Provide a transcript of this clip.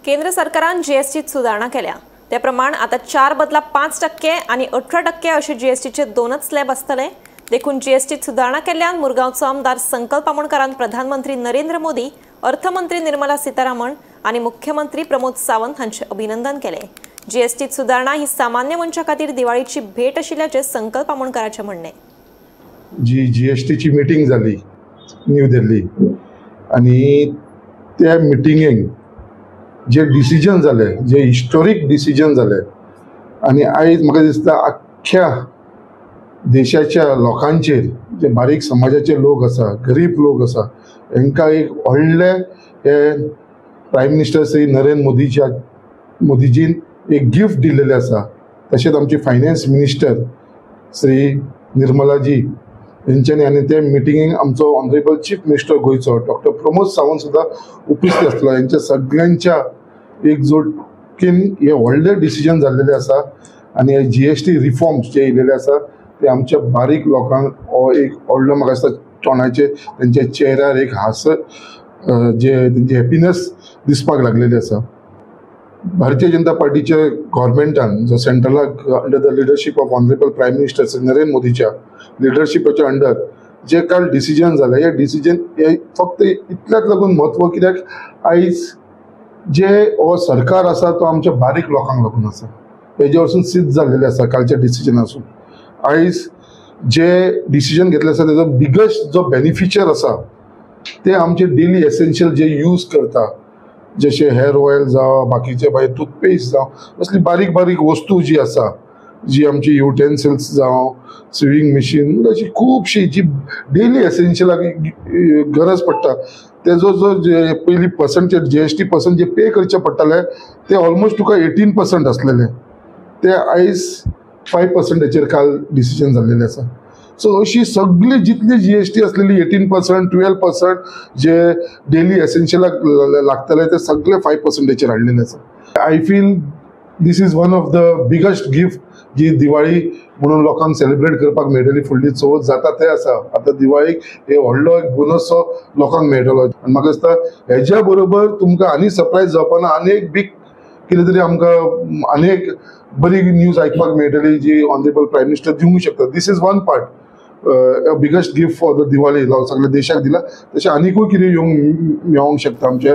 केंद्र सरकारान जीएसटीत सुदारणा केल्या ते प्रमाण आता 4 बदला 5% आणि 18% असे जीएसटीचे दोनच स्लॅब असतले। देखून जीएसटीत सुदारणा केल्ल्यान मुरगांवचो आमदार संकल्प आमोणकारान प्रधानमंत्री नरेंद्र मोदी, अर्थमंत्री निर्मला सीतारामन आणि मुख्यमंत्री प्रमोद सावंत हांचे अभिनंदन केले। जीएसटीत सुदारणा ही सामान्य मनशा खातीर दिवाळीची भेट आशिल्ल्याचें संकल्प आमोणकाराचें म्हणणें। जी जीएसटीची मिटींग जाली न्यू दिल्ली आनी त्या मिटिंगेक जे डिसिजन जाले, जे हिस्टोरीक डिसिजन जाले आनी आयज म्हाका दिसता आख्ख्या देशाच्या लोकांचेर जे बारीक समाजाचे लोक आसा, गरीब लोक आसा, हेंकां एक व्हडलें हे प्रायम मिनिस्टर श्री नरेंद्र मोदीजीन एक गिफ्ट दिलेलें आसा। तशेंच आमची फायनान्स मिनिस्टर श्री निर्मलाजी हेंच्यांनी आनी ते मिटिंगेक आमचो ऑनरेबल चीफ मिनिस्टर गोंयचो डॉक्टर प्रमोद सावंत सुद्दां उपस्थित आसलो। हेंच्या सगळ्यांच्या एकजुटीन हे व्हडलें डिसिजन जाल्लेलें आसा आनी हे जीएसटी रिफॉर्म्स जे येयलेले आसा ते आमच्या बारीक लोकांक हो एक व्हडलो म्हाका दिसता तोंडाचेर तेंच्या चेहऱ्यार एक हास जे तेंची हॅपीनस दिसपाक लागलेली आसा। भारतीय जनता पार्टीच्या गव्हर्मेंटान जो सेंट्रलाक under the leadership of honourable prime minister Shri Narendra मोदीच्या लिडरशिपाच्या अंडर जे काल डिसिजन जालें, हे डिसिजन हे फक्त इतल्याच लागून म्हत्व कित्याक आयज जे हो सरकार आसा तो आमच्या बारीक लोकांक लागून आसा, हेजे वरसून सिद्ध जाल्लेलें आसा कालच्या डिसिजनासून। आयज जे डिसिजन घेतलें आसा तेजो बिगेस्ट जो बेनिफिशियर आसा ते आमचे डेली एसेन्शियल जे यूज करता, जशे हेअर ऑयल जावं, बाकीचे मागीर टूथपेस्ट जावं, असली बारीक बारीक वस्तू जी आसा, जी आमची युटेन्सिल्स जावं, सिविंग मशीन, अशी खुबशी जी डेली एसेन्शियलाक गरज पडटा तेजो जो जे पयलीं पर्संटेज जीएसटी पर्संट जे पे करचे पडटाले ते ऑलमोस्ट तुका 18% आसलेले, ते आयज 5%चेर काल डिसिजन जाल्लेलें आसा। सो अशी सगळी जितली जीएसटी आसलेली 18%, 12% जे डेली एसेन्शियलाक लागतले ते सगळे 5%चेर हाडलेले आसा। I feel this is one of the biggest gift जी दिवाळी म्हणून लोकांक सेलिब्रेट करपाक मेळटली। फुडली चवथ जाता ते आसा, आतां दिवाळीक हे व्हडलो एक बोनसो लोकांक मेळटलो आनी म्हाका दिसता हेज्या बरोबर तुमकां आनी सरप्रायज जावपाना आनी एक बीग कितें तरी आमकां आनी एक बरी न्यूज आयकपाक मेळटली जी ऑनरेबल प्रायम मिनिस्टर दिवंक शकता। This is one part biggest gift for the Diwali सगळ्या देशाक दिला, तशें आनीकूय कितें येवंक मेळोंक शकता आमच्या।